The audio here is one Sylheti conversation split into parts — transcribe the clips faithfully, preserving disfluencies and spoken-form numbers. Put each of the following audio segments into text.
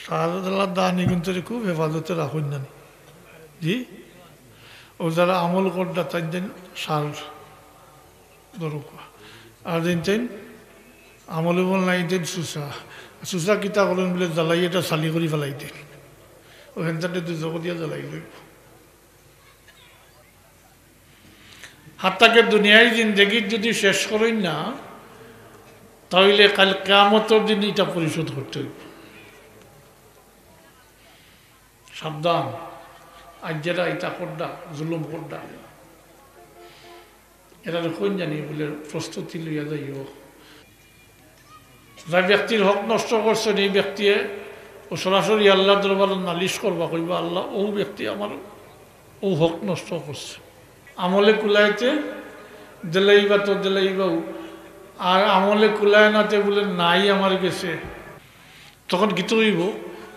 সার আল্লাহ দানি কিন্তু খুব হেফাজতে রাখইন না নি। জি, ও যারা আমল কররা তাইন তাইন সার দরকার। আর দিন তাইন আমল বল নাই দিন সুসা। সুসা কিতা করইন বুলে জ্বালাই এটা সালি করি ফেলাই দিন। ও হেনতাতে দুজখ দিয়া জ্বালাই লইব। হাত্তাকে দুনিয়ার জিন্দেগিত যদি শেষ করইন না, তাইলে কাল কিয়ামতর দিন এটা পরিশোধ করতে হইব। সাবধান, আজ যারা এটা কররা, জুলুম কররা, এরা কইন জানি বুলে প্রস্তুতি লইয়া যাইও। যে ব্যক্তির হক নষ্ট করছইন, এই ব্যক্তিয়ে ও সরাসরি আল্লাহর দরবারে নালিশ করবা, কইবা, "আল্লাহ, ও ব্যক্তি আমার ও হক নষ্ট করছে।" আমলে কুলাইতে দিলাইবা তো দিলাইবাউ, আর আমলে কুলায় নাতে বুলে নাই আমার গেছে। তখন কিতা অইব?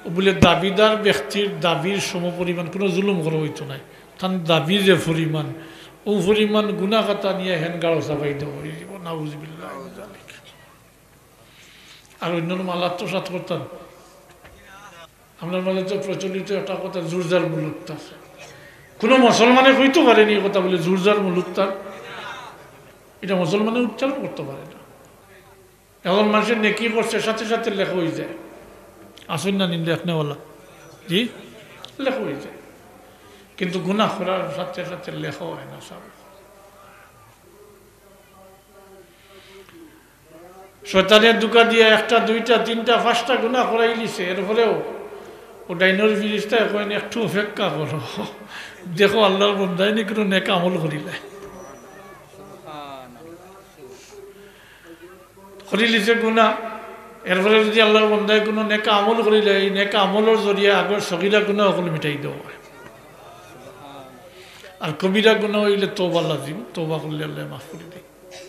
ও বুলে দাবিদার ব্যক্তির দাবির সমপরিমাণ, কোনো জুলুম করা অইতো নায়। তান দাবি যে পরিমাণ, ও পরিমাণ গুনা খাতা নিয়া হেন গাড়ো চাপাই দেওয়া অইযিব। নাউজুবিল্লাহ। আর অইন্যর মাল আত্মসাৎ করতা। আমরার মাঝে তো প্রচলিত একটা কথা, "জুরজার মুলুত্তার।" কোনো মুসলমানে কইতো পারে নি এই কথা বুলে, "জুরজার মুলুত্তার"? এটা মুসলমানে উচ্চারণ করতো পারে না। এখন মানষে নেকি করছে, সাথে সাথে লেখা অইযায়। আছইন না নি লেখনেওয়ালা? জি, লেখা অইযায়। কিন্তু গুনা করার সাথে সাথে লেখা অয় না, সাব। শয়তানে ধোঁকা দিয়া একটা, দুইটা, তিনটা, পাঁচটা গুনা করাইলিছে, এরপরেও ও ডাইনর ফিরিস্তায় কইন, "একটু অপেক্ষা করো, দেখো আল্লাহর বন্দায় নি কোনো নেক আমল করিলায়।" করিলিছে গুনা, এরপরে যদি আল্লাহর বন্দায় কোনো নেক আমল করিলায়, এই নেক আমলর জরিয়া আগর সগিরা গুনা অকল মিটাই দেওয়া অয়। আর কবিরা গুনা অইলে তওবা লাজিম, তওবা করলে আল্লায় মাফ করি দেইন।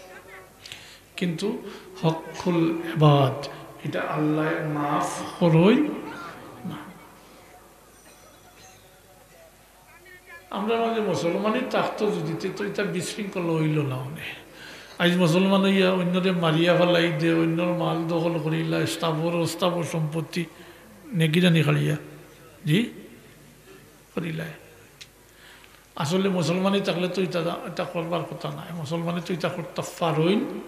কিন্তু হক্কুল ইবাদ, এটা আল্লায় মাফ করইন না। আমরার মাঝে মুসলমানি থাকতো যদি, তে তো ইতা বিশৃঙ্খলা অইলো না অনে। আইজ মুসলমান অইয়া অইন্যরে মারিয়া ফালাই দে, অইন্যর মাল দখল করিলা, স্থাবর অস্থাবর সম্পত্তি, নেগিরানি খালিয়া, জি, করিলায়। আসলে মুসলমানি থাকলে তো ইতা, ইতা করবার কথা নায়। মুসলমানে তো ইতা করতা পারইন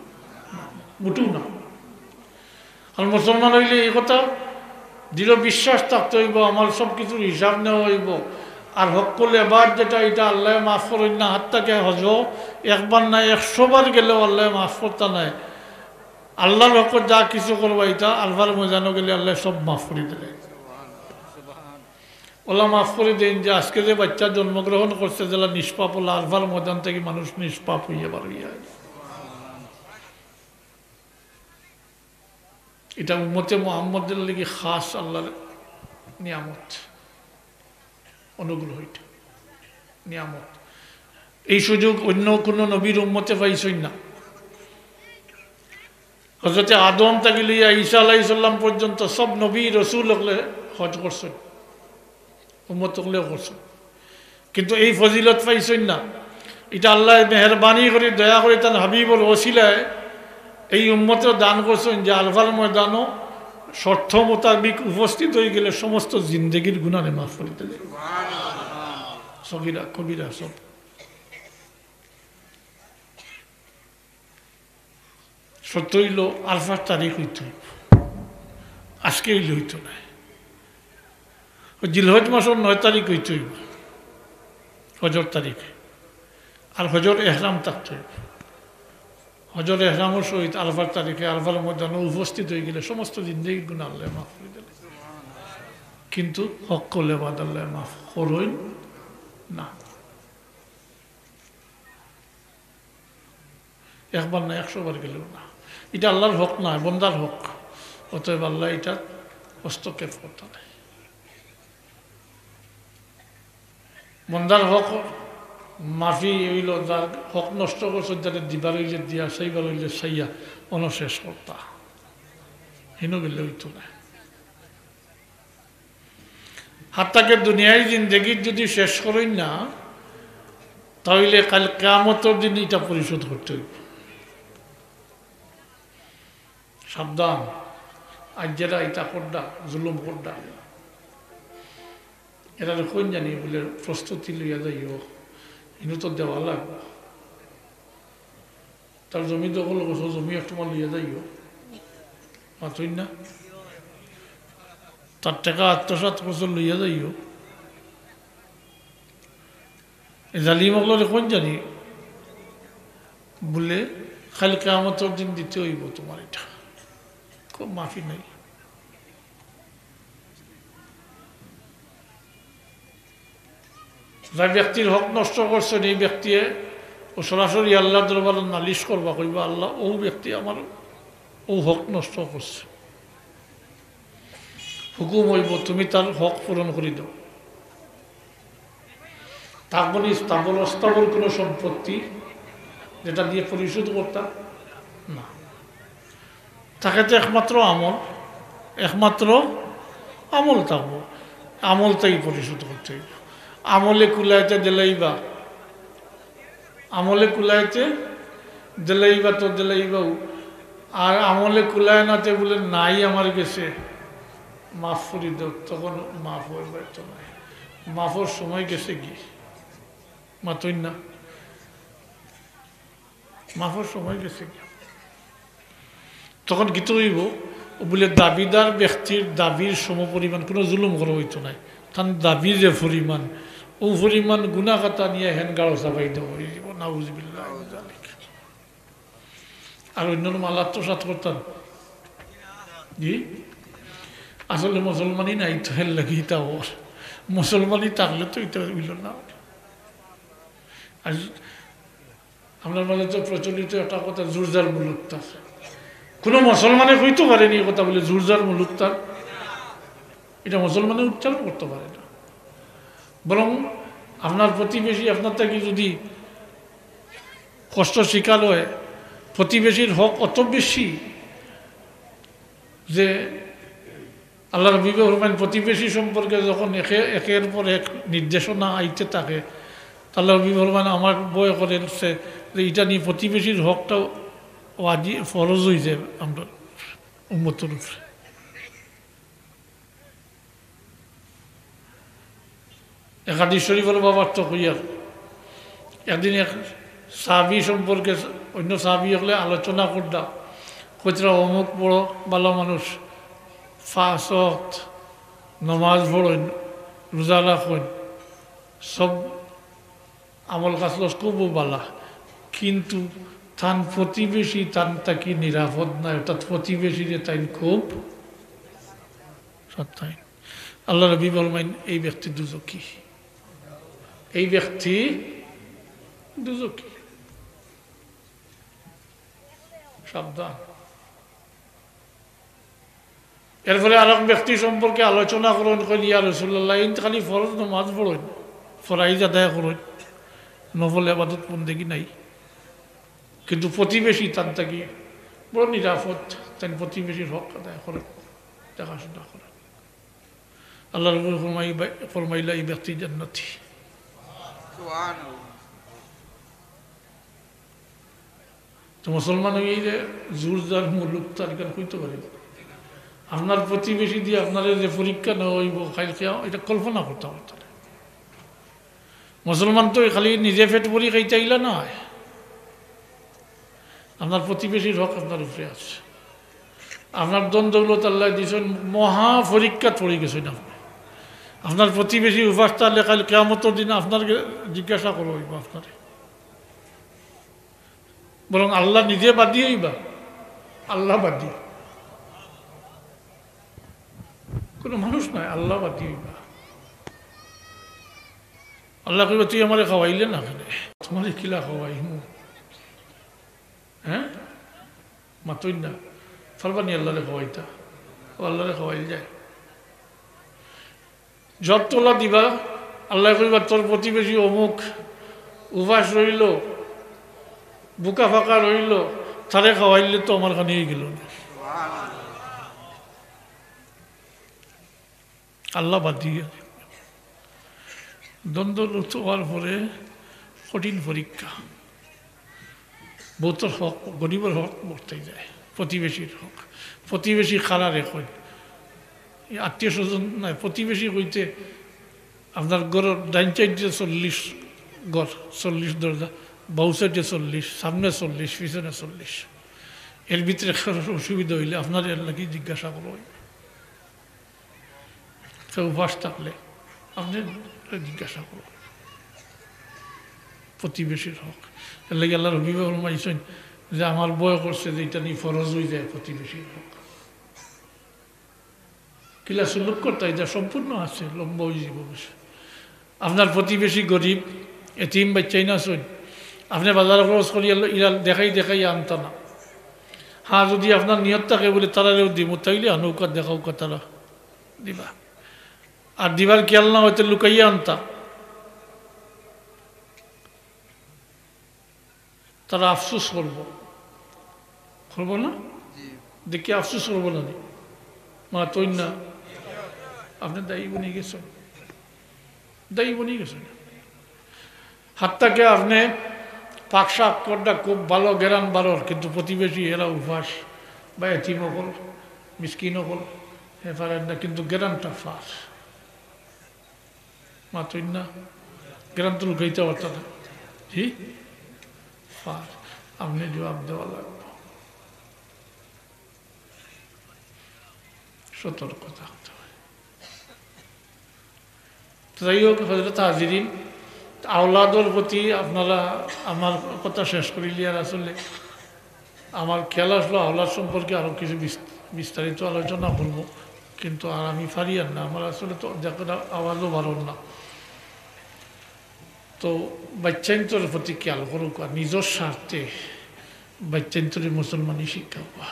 না, মোটেও না। আর মুসলমান অইলে এই কথা দৃঢ় বিশ্বাস থাকতে অইব, আমার সব কিছুর হিসাব নেওয়া অইব। আর হক্কুল এবাদ যেটা, এটা আল্লায় মাফ করইন না। হাত্তাকে হজ একবার না, একশো বার গেলেও আল্লায় মাফ করতা নায়। আল্লাহর হকো যা কিছু করবা, ইটা আরফার ময়দানো গেলে আল্লায় সব মাফ করি দিলে। অলা মাফ করি দেইন যে আজকে যে বাইচ্চা জন্মগ্রহণ করছে, যেলা নিষ্পাপ, অলা আরফার ময়দান থাকি মানুষ নিষ্পাপ অইয়া বার অইয়া আইব। ইটা উম্মতে মুহাম্মদর লাগি খাস আল্লাহর নিয়ামত, অনুগ্রহ, ইটা নিয়ামত। এই সুযোগ অন্য কোনো নবীর উম্মতে পাইছইন না। হযরতে আদম থাকি লইয়া ঈসা আলাইহিস সালাম পর্যন্ত সব নবী রসুল অকলে হজ করছইন, উম্মত অকলেও করছইন, কিন্তু এই ফজিলত পাইছইন না। ইটা আল্লায় মেহেরবানি করি, দয়া করি তান হাবিবর ওসিলায় এই উম্মতরে দান করছইন যে আরফার ময়দানো শর্ত মোতাবিক উপস্থিত অইগেলে সমস্ত জিন্দেগির গুনারে মাফ করি দিলে, সগিরা কবিরা সব। শর্ত অইলো আরফার তারিখ অইতো অইবো, আজকে অইলে অইতো নায়। ওই জিলহজ মাসর নয় তারিখ অইতো অইবো, হজর তারিখে। আর হজর এহরাম থাকতো অইবো। হজর এহরামর সহিত আরফার তারিখে আরফার ময়দানো উপস্থিত অইগেলে সমস্ত জিন্দেগির গুনা আল্লায় মাফ করি দিলে। কিন্তু হক্কুল এবাদ আল্লায় মাফ করইন না। একবার না, একশো বার গেলেও না। ইটা আল্লাহর হক নায়, বন্দার হক। অতএব আল্লায় ইটা হস্তক্ষেপ করতা নায়। বন্দার হক মাফি অইলো, যার হক নষ্ট করছে, যারে দিবার অইলে দিয়া, চাইবার অইলে চাইয়া, অনো শেষ করতা। হিনো গেলে অইতো নায়। হাত্তাকে দুনিয়ার জিন্দেগিত যদি শেষ করইন না, তাইলে কাল কিয়ামতর দিন ইটা পরিশোধ করতে অইব। সাবধান, আইজ যেরা ইতা কররা, জুলুম কররা, এরারে কইন জানি বুলে প্রস্তুতি লইয়া যাইও, ইনো তো দেওয়া লাগবো। তার জমি দখল করছো, জমি এক টুমা লইয়া যাইও, মাতইন না? তার টেকা আত্মসাৎ করছো, লইয়া যাইও। এ জালিম অকলরে কইন জানি বুলে, কাইল কিয়ামতর দিন দিতে অইবো তুমার ইটা, কো মাফি নাই। যে ব্যক্তির হক নষ্ট করছইন, এই ব্যক্তিয়ে ও সরাসরি আল্লার দরবারো নালিশ করবা, কইবা, "আল্লাহ, অউ ব্যক্তি আমার অউ হক নষ্ট করছে।" হুকুম অইবো, "তুমি তার হক পূরণ করি দেও।" থাকবো নি স্থাবর অস্থাবর কোনো সম্পত্তি যেটা দিয়া পরিশোধ করতা? না। থাকে তো একমাত্র আমল, একমাত্র আমল থাকবো, আমলটাই পরিশোধ করতে অইবো। আমলে কুলাইতে দিলাইবা, আমলে কুলাইতে দিলাইবা তো দিলাইবাউ, আর আমলে কুলায় না তে বুলে, "নাই আমার গেছে, মাফ করি দেও", তখন মাফ অইবার তো নাই, মাফর সময় গেছে গি, মাতইন না? মাফর সময় গেছে গি। তখন কিতা অইবো? ও বুলে দাবিদার ব্যক্তির দাবির সমপরিমাণ, কোনো জুলুম করা অইতো নায়। তান দাবি যে পরিমাণ, অউ পরিমাণ গুনা খাতা নিয়া হেন গাড়ো চাপাই দেওয়া অইযিবো। নাউজুবিল্লাহ। আর অইন্যর মাল আত্মসাৎ করতা? জি? আসলে মুসলমানি নাই তো, এর লাগি ইতা অর। মুসলমানি থাকলে তো ইতা অইলো না। আর আমরার মাঝে তো প্রচলিত একটা কথা, "জুরজার মুলুকতার।" কোনো মুসলমানে কইতো পারেনি ই কথা বুলে, "জুরজার মুলুকতার।" ইটা মুসলমানে উচ্চারণ করতো পারে না। বরং আপনার প্রতিবেশী আপনার থাকি যদি কষ্ট স্বীকার অয়, প্রতিবেশীর হক অত বেশি যে আল্লার হাবিবে ফরমাইন, প্রতিবেশী সম্পর্কে যখন একে, একের পর এক নির্দেশনা আইতে থাকে, আল্লার হাবিবে ফরমাইন, "আমার ভয় করের যে ইটা নিয়া প্রতিবেশীর হকটা ওয়াজি-, ফরজ অইযায় আমরার উম্মতর উপরে।" এক হাদিস শরীফর বাবার তো কইয়ার, একদিন এক সাহাবী সম্পর্কে অইন্য সাহাবী অকলে আলোচনা কররা, কইতরা, "অমুক বড় ভালা মানুষ, পাঁচ ওয়াক্ত নমাজ পড়ইন, রোজা রাখইন, সব আমল খাসলত খুব ভালা, কিন্তু তান প্রতিবেশী তান থাকি নিরাপদ নায়, অর্থাৎ প্রতিবেশীরে তাইন খুব সত্তাইন।" আল্লার নবী ফরমাইন, "এই ব্যক্তি দুজখী, এই ব্যক্তি দুজখী।" সাবধান। এরপরে আরক ব্যক্তি সম্পর্কে আলোচনা করইন, কইন, "ইয়া রাসূলুল্লাহ, ইন তো খালি ফরজ নমাজ পড়ইন, ফরাইজ আদায় করইন, নফল ইবাদত বন্দেগী নাই, কিন্তু প্রতিবেশী তান থাকি বড় নিরাপদ, তাইন প্রতিবেশীর হক আদায় করইন, দেখাশোনা করইন।" আল্লার নবী ফরমাই-, ফরমাইলা, "এই ব্যক্তি জান্নাতি।" সুবহানাল্লাহ। তো মুসলমান অইলে জুরজার মুলুকতার ইখান কইতো পারি। আপনার প্রতিবেশী দিয়া আপনারে যে পরীক্ষা নেওয়া অইবো কাইল কিয়ামত, ইটা কল্পনা করতা পারতা নায়। মুসলমান তো খালি নিজে পেট ভরি খাইতা আইলা নায়, আপনার প্রতিবেশীর হক আপনার উপরে আছে। আপনার ধন দৌলত আল্লায় দিছইন, মহা পরীক্ষাত পড়ি গেছইন আপনে। আপনার প্রতিবেশী উপাস থাকলে কাইল কিয়ামতর দিন আপনারে জিজ্ঞাসা করা অইবো আপনারে। বরং আল্লাহ নিজে বাদী অইবা, আল্লাহ বাদী, কোনো মানুষ নায়, আল্লাহ বাদী অইবা। আল্লায় কইবা, "তুই আমারে খাওয়াইলে না কেনে? তুমারে কিলা খাওয়াইমু?" হ্যাঁ, মাতইন না। পারবা নি আল্লারে খাওয়াইতা? ও আল্লারে খাওয়াইল যায়। জবাব তো আল্লায় দিবা, আল্লায় কইবা, "তোর প্রতিবেশী অমুক উপাস রইলো, ভুকা ফাকা রইলো, তারে খাওয়াইলে তো আমার খানি অইগেলো।" আল্লাহ বাদ দিয়া। ধন দৌলত অওয়ার পরে কঠিন পরীক্ষা। বউতর হক, গরিবর হক বর্তাই যায়। প্রতিবেশীর হক। প্রতিবেশী কারারে কইন? এই আত্মীয় স্বজন নায়, প্রতিবেশী কইতে আপনার ঘরর ডাইন সাইডে চল্লিশ ঘর, চল্লিশ দরজা, বাউ সাইডে চল্লিশ, সামনে চল্লিশ, পিছনে চল্লিশ। এর ভিতরে কারোর অসুবিধা অইলে আপনারে এর লাগি জিজ্ঞাসা করা অইবো। কেউ উপাস থাকলে আপনে জিজ্ঞাসা করইন। প্রতিবেশীর হক। এর লাগি আল্লাহর হাবিবে ফরমাইছইন যে, "আমার ভয় করছে যে ইটা নি ফরজ অইযায় প্রতিবেশীর হক।" কিলা সুলুক করতা, ইটা সম্পূর্ণ আছে, লম্বা অইযিবো বিষয়। আপনার প্রতিবেশী গরিব, এতিম বাইচ্চাইন আছইন, আপনে বাজার খরচ করিয়া ল-, ইরা দেখাই দেখাই আনতা না। হ্যাঁ, যুদি আপনার নিয়ত থাকে বুলে তারারেও দিমু, তাইলে আনউক্কা, দেখাউক্কা, তারা দিবা। আর দিবার খেয়াল না অইতে লুকাইয়া আনতা, তারা আফসোস করবো, করবো না? দেখি আফসোস করবো না নি? মাতইন না। আপনে দায়ী বনি গেছইন, দায়ী বনি গেছইন। হাত্তাকে আপনে পাকশাক করডা খুব ভালো, গেরান বারর, কিন্তু প্রতিবেশী এরা উপাস, বা এতিম অকল, মিসকিন অকল, হে পারের না, কিন্তু গেরানটা পার। মাতইন না, গেরান তো লুকাইতা পারতা না। জি? পার। আপনে জবাব দেওয়া লাগবো, সতর্ক থাকতে হয়। তো যাই হোক, হযরত হাজিরিন, আওলাদর প্রতি আপনারা, আমার কথা শেষ করিলিয়ার আসলে আমার খেয়াল আসলো আওলাদ সম্পর্কে আরো কিছু বিস-, বিস্তারিত আলোচনা করব, কিন্তু আর আমি পারিয়ার না, আমার আসলে তো দেখো না, আওয়াজও বাড়র না। তো বাইচ্চাইন্তর প্রতি খেয়াল করউক্কা, আর নিজর স্বার্থে বাইচ্চাইন্তরে মুসলমানি শিক্ষা দেওয়া।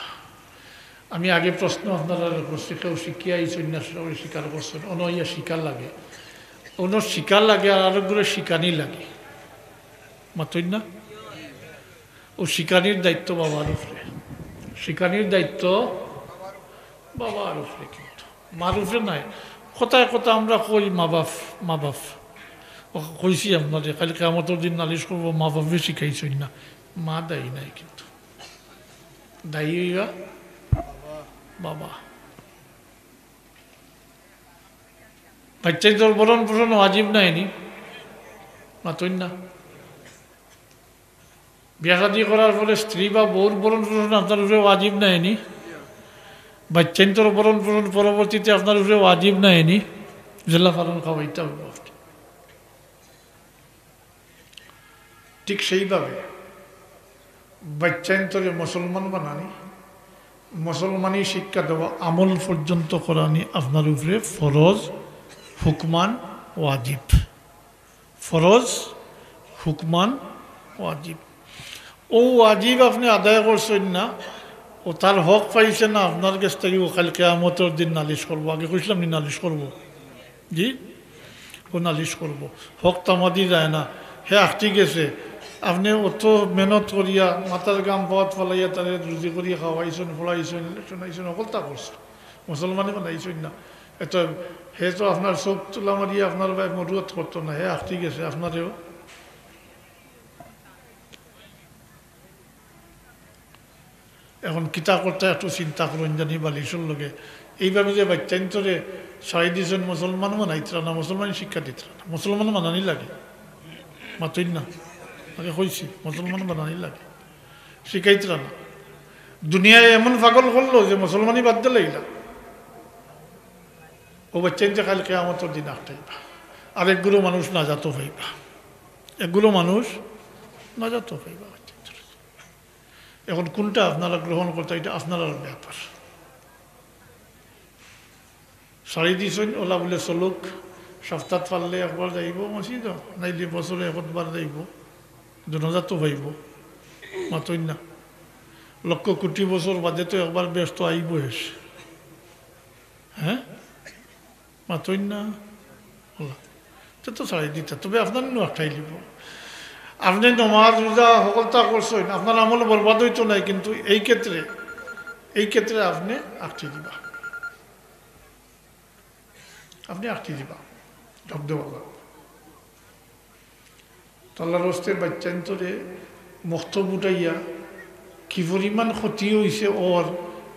আমি আগে প্রশ্ন আপনারারে করছি, কেউ শিখিয়া আইছইন না, সবাই স্বীকার করছইন, অনো আইয়া শিখা লাগে, অনো শিখা লাগে, আর আরোগুরে শিখানি লাগে। মাতইন না? ও শিখানির দায়িত্ব বাবার উপরে, শিখানির দায়িত্ব বাবার উপরে, কিন্তু মার উপরে নায়। কথায় কথা আমরা কই মা বাপ, মা বাপ। ও কইছি আপনারে, কাইল কিয়ামতর দিন নালিশ করবো, মা বাপে শিখাইছইন না। মা দায়ী নায়, কিন্তু দায়ী অইবা বাবা। বাইচ্চাইন্তর ভরণ পোষণ ওয়াজিব নায় নি? মাতইন না। বিয়া শাদী করার পরে স্ত্রী বা বউর ভরণ পোষণ আপনার উপরে ওয়াজিব নায় নি? বাইচ্চাইন্তর ভরণ পোষণ পরবর্তীতে আপনার উপরে ওয়াজিব নায় নি? যেলা পারইন খাওয়াইতা অইবো। ঠিক সেইভাবে বাইচ্চাইন্তরে মুসলমান বানানি, মুসলমানি শিক্ষা দেওয়া, আমল পর্যন্ত করানি আপনার উপরে ফরজ, হুকমান, ওয়াজিব। ফরজ, হুকমান, ওয়াজিব। ও ওয়াজিব আপনে আদায় করছইন না, ও তার হক পাইছে না, আপনার গেছ থাকি ও কাইল কিয়ামতর দিন নালিশ করবো। আগে কইছিলাম নি নালিশ করবো? জি, ও নালিশ করবো। হক তামাদি যায় না, হে আটকি গেছে। আপনে অত মেহনত করিয়া, মাথার ঘাম পাওত ফালাইয়া, তারে রুজি করিয়া খাওয়াইছইন, পড়াইছইন, শুনাইছইন, হকলতা করছইন, মুসলমানি বানাইছইন না। এত হে তো আপনার চোখ তুলা মারিয়া আপনার বায় মরুয়াত করতো না, হে আটকি গেছে, আপনারেও। এখন কিতা করতা একটু চিন্তা করইন জানি বালিশর লগে। এইভাবে যে বাইচ্চাইন্তরে ছাড়ি দিছইন, মুসলমান বানাইতরা না, মুসলমান শিক্ষা দিতরা না, মুসলমান বানানি লাগে। মাতইন না, আগে কইছি, মুসলমান বানানি লাগে, শিখাইতরা না। দুনিয়ায় এমন পাগল করলো যে মুসলমানি বাদ দিলাইলা। ও বাইচ্চাইন্তে কাইল কিয়ামতর দিন আটকাইবা। আর একগুলো মানুষ নাজাতও পাইবা, একগুলো মানুষ নাজাতও পাইবা। এখন কোনটা আপনারা গ্রহণ করতা, এটা আপনারার ব্যাপার। ছাড়ি দিছইন, ওলা বুলে চলুক, সপ্তাহত পারলে একবার যাইবো মসজিদো, নাইলে বছরে একবার যাইবো, দুনো জাতও পাইবো। মাতইন না, লক্ষ কোটি বছর বাদে তো একবার বেহেস্তো আইবো এসে। হ্যাঁ, মাতইন না। আল্লাহ, তে তো ছাড়ি দিতা, তবে আপনার নু আটকাই দিব। আপনে নমাজ রোজা হকলতা করছইন, আপনার আমল বরবাদ অইতো নায়, কিন্তু এই ক্ষেত্রে, এই ক্ষেত্রে আপনে আটকি দিবা, আপনে আটকি দিবা, জব দেওয়া লাগবো। তো আল্লাহর ওয়াস্তে বাইচ্চাইন্তরে মক্তব উঠাইয়া কি পরিমাণ ক্ষতি অইছে ওর,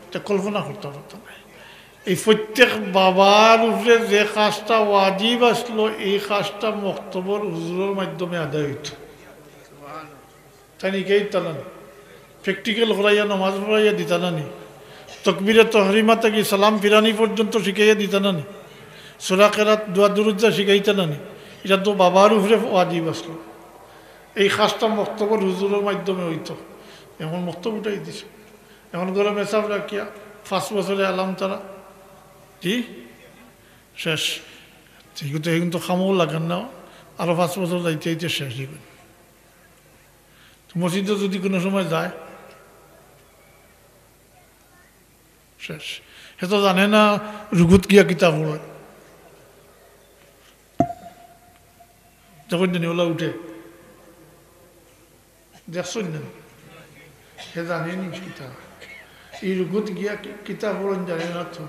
ইটা কল্পনা করতে পারতো না। এই প্রত্যেক বাবার উপরে যে কাজটা ওয়াজিব আসলো, এই কাজটা মক্তবর হুজুরর মাধ্যমে আদায় অইতো। তাইন হিকাইতা না নি? প্র্যাকটিক্যাল করাইয়া, নমাজ পড়াইয়া দিতা না নি? তকবিরে তহরিমা থাকি সালাম ফিরানি পর্যন্ত শিখাইয়া দিতা না নি? সূরা কেরাত, দোয়া দুরুদ যা শিখাইতা না নি? ইটা তো বাবার উপরে ওয়াজিব আসলো। এই কাজটা মক্তবর হুজুরর মাধ্যমে অইতো। এখন মক্তব উঠাই দিছে। এখন ঘরো মেসাব রাখিয়া পাঁচ বছরে আলাম তারা। জি? শেষ। ঠিক তো, এখন তো কামও লাগের না। আরো পাঁচ বছর যাইতে যাইতে শেষ অইবো। তো মসজিদো যদি কুনু সময় যায়, শেষ। হে তো জানে না রুকুত গিয়া কিতা পড়ে। যখন জানি ওলা উঠে, দেখছইন না? হে জানে নি কিতা? এই রুকুত গিয়া কি-, কিতা পড়ইন জানে না তো।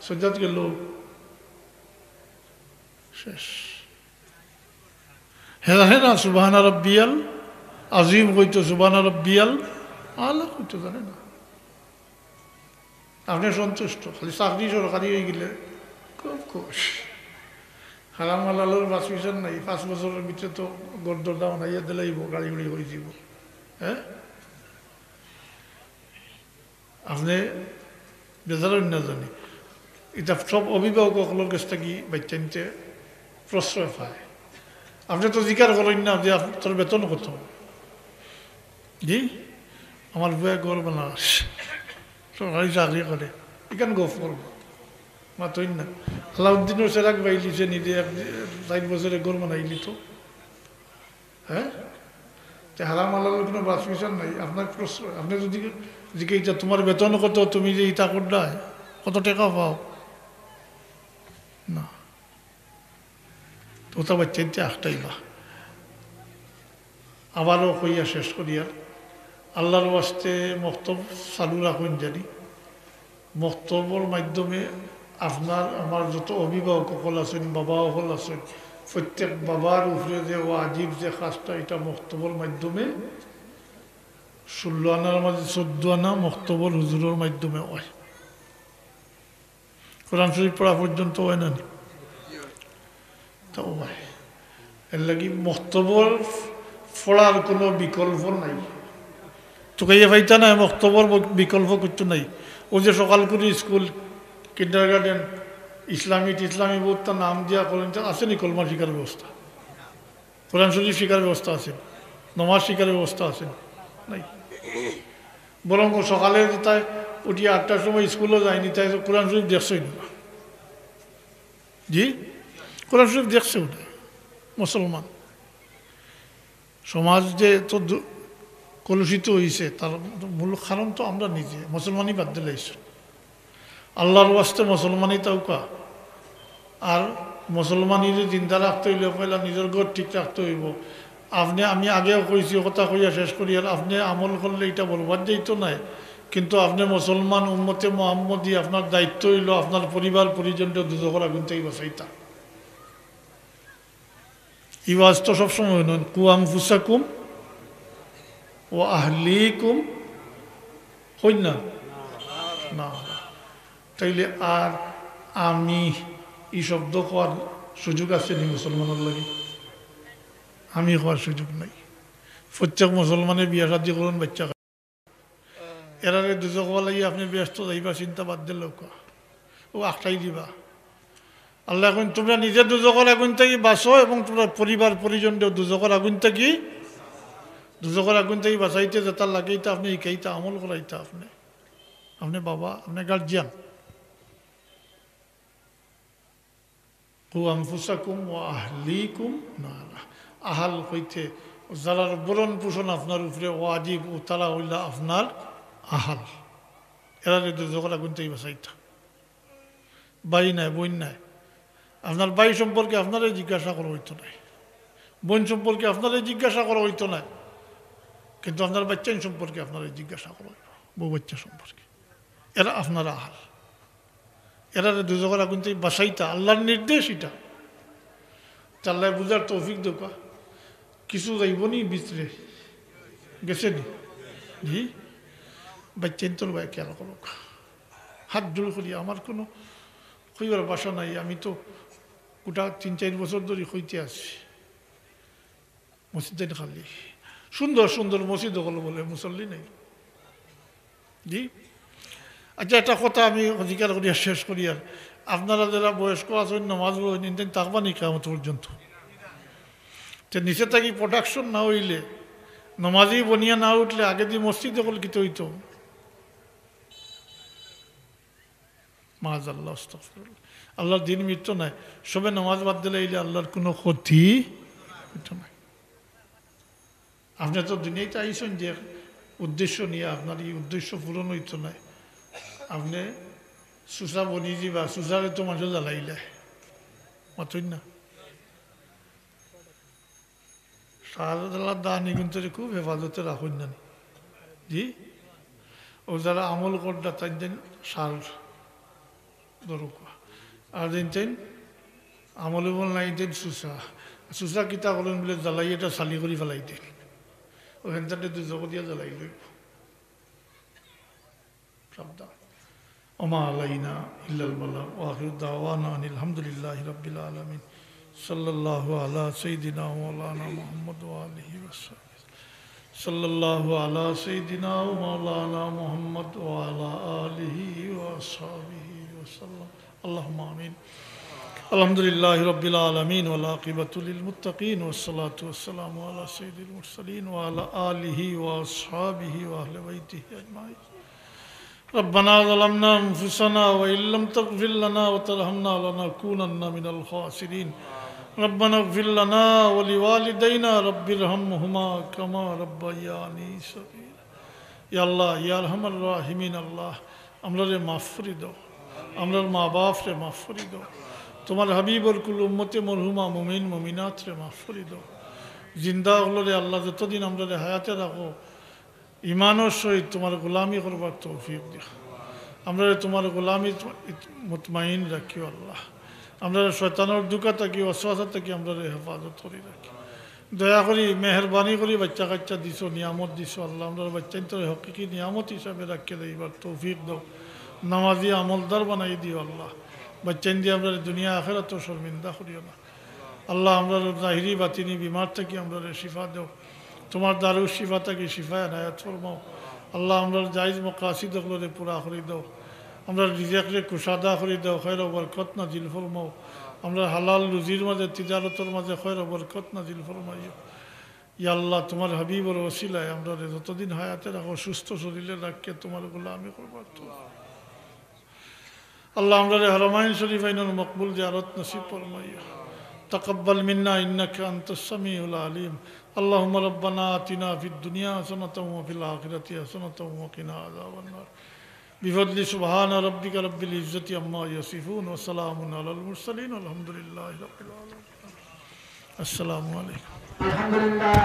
সজ্জাত গেল, শেষ। হে জানে না সুবহানা রব্বিয়াল আজিম কইতো, সুবহানা রব্বিয়াল আলা কইতো জানে না। আপনে সন্তুষ্ট, খালি চাকরি সরকারি অইগেলে খুব খুশ। হারাম হালালর বাছবিচার নাই, পাঁচ বছরর ভিতরে তো ঘর দরজা বানাইয়া দিলাইবো, গাড়ি উড়ি অইযিবো। হ্যাঁ, আপনে বেজার অইন না জানি, ইটা সব অভিভাবক অকলর গেছ থাকি বাইচ্চাইন্তে প্রশ্রয় পায়। আপনে তো জিকার করইন না যে আপ-, তোর বেতন কত? জি, আমার পুয়ায় ঘর বানার, সরকারি চাকরি করে, ইখান গফ করবো, মাতইন না। আলাউদ্দিনর চেরাগ বাইলিছে নিজে, এক, চাইর বছরে ঘর বানাইলি তো। হ্যাঁ? তে হারাম হালালর কুনু বাছবিচার নাই। আপনার প্রশ্ন, আপনে যদি জিকাইতা, "তুমার বেতন কত? তুমি যে ইতা কররায়, কত টেকা পাও?" না। তো ওটা বাইচ্চাইন্তে আখটাইবা। আবারও কইয়া শেষ করিয়ার, আল্লার ওয়াস্তে মক্তব চালু রাখইন জানি। মক্তবর মাধ্যমে আপনার আমার যত অভিভাবক অকল আছইন, বাবা অকল আছইন, প্রত্যেক বাবার উপরে যে ওয়াজিব যে কাজটা, ইটা মক্তবর মাধ্যমে ষোলো আনার মাঝে চোদ্দ আনা মক্তবর হুজুরর মাধ্যমে অয়। কোরআন শরীফ পড়া পর্যন্ত অয় না নি? তো অয়। এরলাগি মক্তবর পড়ার কুনু বিকল্প নাই। তুকাইয়া পাইতা নায়, মক্তবর ব-, বিকল্প কিচ্ছু নাই। অউ যে সকাল করি স্কুল, কিন্ডারগার্টেন, ইসলামি টিসলামি বউততা নাম দিয়া করেন, আছে নি কলমা শিখার ব্যবস্থা? কোরআন শরীফ শিখার ব্যবস্থা আছে নি? নমাজ শিখার ব্যবস্থা আছে নি? নাই। বরং সকালে তাই উঠি আটটার সময় স্কুলো যায়নি, তাই কোরআন শরীফ দেখছই না। জি, কোরআন শরীফ দেখছেও না মুসলমান। সমাজ যে এত দু-, কলুষিত অইছে, তার মূল কারণ তো আমরা নিজে, মুসলমানি বাদ দিলাইছি। আল্লার ওয়াস্তে মুসলমানি তাউক্কা। আর মুসলমানিরে জিন্দা রাখতে অইলে পয়লা নিজর ঘর ঠিক রাখতে অইবো। আপনে, আমি আগেও কইছি, কথা কইয়া শেষ করিয়ার, আপনে আমল করলে ইটা বরবাদ যাইতো নায়, কিন্তু আপনে মুসলমান উম্মতে মুহাম্মদী, আপনার দায়িত্ব অইলো আপনার পরিবার পরিজনরে দুজখর আগুন থাকি বাঁচাইতা। ই ওয়াজ তো সবসময় অইন, "কু আনফুসাকুম ওয়া আহলিকুম", অইন না? না। তাইলে আর আমি ই শব্দ কওয়ার সুযোগ আছে নি মুসলমানর লাগি? আমি কওয়ার সুযোগ নাই। প্রত্যেক মুসলমানে বিয়া শাদী করইন, বাইচ্চা এরারে দুজখো ফালাইয়া আপনে বেহেস্তো যাইবা চিন্তা বাদ দিলাউক্কা। অউ আখটাই দিবা। আল্লায় কইন, "তুমরা নিজে দুজখর আগুন থাকি বাঁচো এবং তুমরার পরিবার পরিজনরেও দুজখর আগুন থাকি, দুজখর আগুন থাকি বাঁচাইতে যেতা লাগে ইতা আপনে হিকাইতা, আমল করাইতা আপনে, আপনে বাবা, আপনে গার্জিয়ান।" "কু আনফুসাকুম ওয়া আহলিকুম নারা।" আহাল কইতে যারার ভরণ পোষণ আপনার উপরে ওয়াজিব, অউ তারা অইলা আপনার আহাল। এরারে দুজখর আগুন থাকি বাঁচাইতা। ভাই নাই, বইন নাই, আপনার ভাই সম্পর্কে আপনারে জিজ্ঞাসা করা অইতো নায়, বইন সম্পর্কে আপনারে জিজ্ঞাসা করা অইতো নায়, কিন্তু আপনার বাইচ্চাইন সম্পর্কে আপনারে জিজ্ঞাসা করা অইবো, বউ বাইচ্চা সম্পর্কে। এরা আপনার আহাল। এরারে দুজখর আগুন থাকি বাঁচাইতা, আল্লার নির্দেশ ইটা। তে আল্লায় বুঝার তৌফিক দেউক্কা। কিছু যাইবো নি ভিতরে? গেছে নি? জি? বাচ্চাইন্তর বায় খেয়াল করউক। হাত জোড় করি, আমার কুনু কইবার ভাষা নাই। আমি তো গোটা তিন চাইর বছর ধরি কইতে আছি, মসজিদ খালি। সুন্দর সুন্দর মসজিদ অকল বলে মুসল্লি নাই। জি, আচ্ছা, একটা কথা আমি অস্বীকার করিয়া শেষ করি। আর আপনারা যেরা বয়স্ক আছইন, নমাজ পড়ইন, ইনতাইন থাকবা নি কিয়ামত পর্যন্ত? তে নিচে থাকি প্রোডাকশন না অইলে, নমাজি বনিয়া না উঠলে, আগেদি মসজিদ অকল কিতা অইতো? মাআজাল্লাহ, আস্তাগফিরুল্লাহ। আল্লাহর দিন মৃত্যু নাই। সবে নমাজ বাদ দিলে ইলে আল্লাহর কুনু ক্ষতি অইতো নায়। আপনে তো দুনিয়াত আইছইন যে উদ্দেশ্য নিয়া, আপনার ই উদ্দেশ্য পূরণ অইতো নায়। আপনে সুসা বনি যিবা, সুসারে তো মানষে জ্বালাইলা, মাতইন না? শাহজালাল দানি কিন্তু খুব হেফাজতে রাখইন না নি? জি, ও যারা আমল কররা তাইন তাইন শাল ধরুক। আর দিন তাইন আমলে বল নাই, দিন সুসা। সুসা কিতা করইন বুলে জ্বালাই এটা ছালি করি ফালাই দিন। ও হেনতারে দুজখ দিয়া জ্বালাই লইব। সাবধান। ওমা আলাইনা ইল্লাল বালাগ। ওয়া আখিরু দাওয়ানা আনিল হামদুলিল্লাহি রাব্বিল আলামিন। সাল্লাল্লাহু আলা সাইয়্যিদিনা ওয়া মাওলানা মুহাম্মদ ওয়া আলিহি ওয়া সাহবিহি। সাল্লাল্লাহু আলা সাইয়্যিদিনা ওয়া মাওলানা মুহাম্মদ ওয়া আলা আলিহি ওয়া সাহবিহি ওয়া সাল্লাম। আল্লাহুম্মা আমিন। আলহামদুলিল্লাহি রাব্বিল আলামিন ওয়াল আকিবাতু লিল মুত্তাকিন ওয়াস সালাতু ওয়াস সালামু আলা সাইয়্যিদিল মুরসালিন ওয়া আলা আলিহি ওয়া আসহাবিহি ওয়া আহলি বাইতিহি আজমাইন। ربنا ظلمنا أنفسنا وإن لم تغفر لنا وترحمنا لنكونن من الخاسرين. ربنا اغفر لنا ولوالدينا رب ارحمهما كما ربياني صغيرا. ইয়া আল্লাহ, ইয়া আরহামার রাহিমিন আল্লাহ, আমরারে মাফ করি দাও, আমরার মা বাপরে মাফ করি দাও, তোমার হাবিবর কুল উম্মতে মরহুমা মুমিন মুমিনাতরে মাফ করি দাও। জিন্দা অকলরে আল্লাহ যতদিন আমরারে হায়াতে রাখো, ইমানর সহিত তোমার গোলামি করবার তৌফিক দিও। আমরারে তোমার গোলামি মুতমাইন রাখিও আল্লাহ। আমরারে শয়তানর ধুকা থাকি, ওয়াসওয়াসা থাকি আমরারে হেফাজত করি রাখিও। দয়া করি, মেহেরবানি করি বাচ্চা কাচ্চা দিছো, নিয়ামত দিছো আল্লাহ, আমরার বাচ্চাইন্তরে হকিকি নিয়ামত হিসাবে রাখিয়া যাইবার তৌফিক দাও। নামাজি আমলদার বানাই দিও আল্লাহ। বাচ্চাইন দিয়া আমরারে দুনিয়া আখেরাতো শর্মিন্দা করিও না। আল্লাহ, আমরার জাহিরি বাতিনি বিমার থাকি আমরারে শিফা দেও। তোমার দারুশ শিফা থাকি শিফা এনায়েত ফরমাও। আল্লাহ, আমরার জায়েজ মাকাসিদ অকলরে পুরা করি দাও। আমরার রিজিকরে কুশাদা করি দাও, খয়র ও বরকত নাজিল ফরমাও। আমরার হালাল রুজির মাঝে, তিজারতর মাঝে খয়র ও বরকত নাজিল ফরমাইও। ইয়া আল্লাহ, তোমার হাবিবর ওসিলায় আমরারে যতদিন হায়াতে রাখো, সুস্থ শরীরে রাখিয়া তোমার গোলামি করবার তৌফিক। আল্লাহ, আমরারে হারামাইন শরীফাইনর মকবুল জিয়ারত নসিব ফরমাইও। تقبل منا إنك أنت السميع العليم. اللهم ربنا آتنا في الدنيا حسنة وفي الآخرة حسنة وقنا عذاب النار. بفضل سبحان ربك رب العزة عما يصفون وسلام على المرسلين والحمد لله رب العالمين. السلام عليكم. الحمد لله.